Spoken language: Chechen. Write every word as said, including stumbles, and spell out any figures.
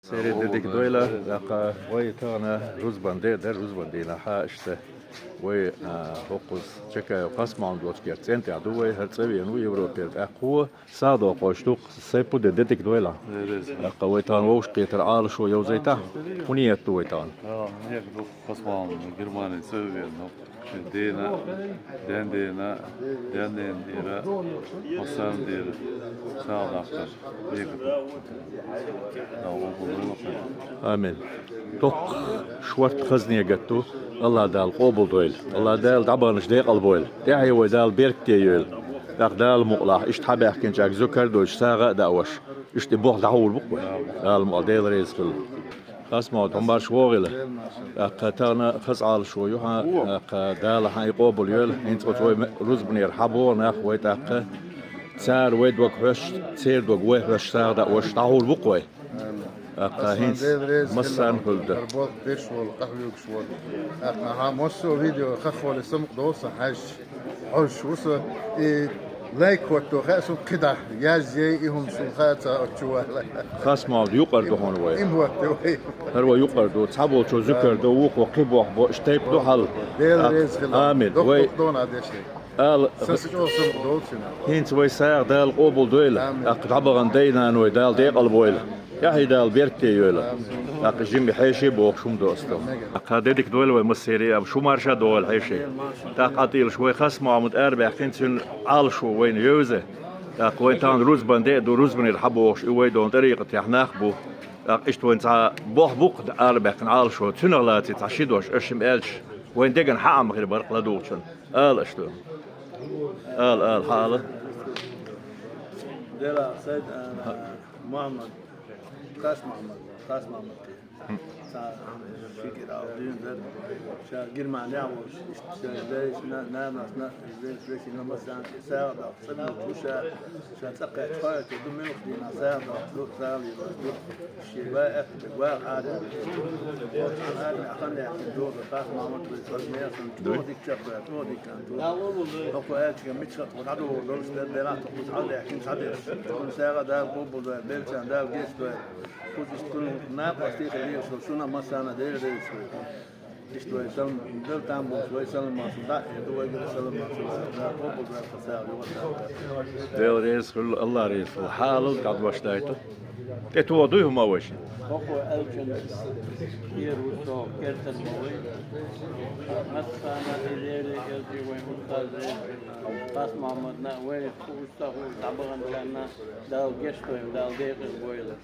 Церан де дика дойла, тӀаккха вай тахана рузбан де дар, рузбан дийнахьа иштта. Вай, а, хӀокхуза Чакаев Хасмаьлан-Дочкера цӀен тӀехь ду вай, хӀара цӀа веана ву Европера тӀаккха. Сагадоккхуш ду-кх, Сайпудин, де дика дойла. Тахана вай тахана вовшахкхетар Ӏалашо йовзийтахьа. ХӀун ниет ду вай тахана? Ха, ниет ду Хасмаьлан Германи цӀа веана. Шен дена, ден дена, ден дена тӀера, массарна тӀера сагадаккхар. Ниет ду. Амин. Доккха шортта хаза ниет ду, АллахӀ Дала къобалдойла. АллахӀ Дала дӀабаханчу декъалбойла. ТӀаьхье вай Дала беркате йойла. ТӀаккха Дала мукъалахь, иштта хьабаьхкинчаьрга зуькар а дойтуш, сагӀа а даош, иштта и болх дӀахьур бу-кх вай. Дала мукъалахь, Дела реза хуьлда. Хасмаьлан, хьо марша вогӀийла. ТӀаккха тахана хаза Ӏалашо ю хьан, тӀаккха Дала хьан и къобалйойла. ХӀинца оцу вай рузбанера хьабогӀу нах вай тӀаккха. Цара вай дог хьоьстуш, церан дог вай хьоьстуш, сагӀа даош, дӀахьур бу-кх вай. ТӀаккха хӀинца массарна хуьлда. ХӀара болх беш волу, къахьоьгуш волу. ТӀаккха хьан массо а видео хаххоле самукъа долу сан хьаьжча. Хьожуш ву со, и лайк хӀотто хаьа суна кхидӀа. Язъяй, и хӀума суна хаьа ца оцу чу вала. Хасмаьлан, юкъара ду хьуна вай. Им хӀотто вай. ХӀара вай юкъара ду. Цхьаболчо зуькар до, вукхо кхин бохь бо, иштта тайпа ду хьал. Дела реза хила. Амин. Доккха вай дона дешнай. Ала, сан чӀогӀа самукъа долу цуьнан. ХӀинца вай сагӀа Дала къобалдойла. Амин. ТӀаккха дӀабахана дай-наной Дала декъалбойла. ТӀаьхье Дала беркате йойла. ТӀаккха жимма хьеший бохуш хӀума до астал. ТӀаккха де дика дойла вай массеран а, шу марша а догӀийла хьеший. ТӀаккха Ӏатилаш вай Хасмаьлан арабаьхкина, цуьнан Ӏалашо вайна йовза. ТӀаккха вай тахана рузбан де а ду, рузбанера хьабогӀуш, и вай долу тӀарикъатехь нах бу. ТӀаккха иштта вайна цхьа болх бу-кх арабаьхкина Ӏалашо, цуьнах лаций цхьа ши дош, аша шимма аьлча, вайн деган хьаам хир бара-кх ладугӀучун. Ала аша ду. Ала, ала, хьаала. Дела, Сайд, а, Мухьаммад, Кас Мухьаммад, Кас Мухьаммад. Ца, ши кӀира ала дуьйна дара. Ша Германехь волуш, иштта ша дайша, на-, нанас, на-, вешина массарна сагӀа даьлла. Ца муьлхха ша, ша цӀа кхаьчча, хьоьца ду муьлхха дийнахь сагӀа даьлла, ду, сагӀа лелош ду. Шен бай аьтта ваха Ӏадат. Ӏадат хан яьккхина доза, тахана ма-, ма-, ма-, ма-, чӀогӀа дика чекхваьлла, чӀогӀа дика хан ду. ХӀокху аьлча, мича хатта дӀадогӀур долуш дара, делахь тхо кхуза хьалдаьхкина, схьадеш. Цунна сагӀа Дала къобалдойла, беллачарна Дала гечдойла. Кхуза иштта кхунна накъостий хила дезаш долу, шуна массарна Дела реза хуьлда. Иштта вай салам, Дала там болчу вай салам маршалла дӀа а эр ду, вайгара салам маршалла, Дала къобалдойла тхан сагӀа, юха а сагӀа. Дела реза хуьлда, АллахӀ реза хуьлда. Хьалал дӀадош дайта. ТӀетоха дуй хӀума вайшин? ХӀокхо аьллачун тӀера ву со, кертан ма вай. Массарна и Дела, элча вайн устаза, Хас Мухьаммадна, вай хӀуста хӀума дӀабаханчарна Дала гечдойла, Дала декъал бойла.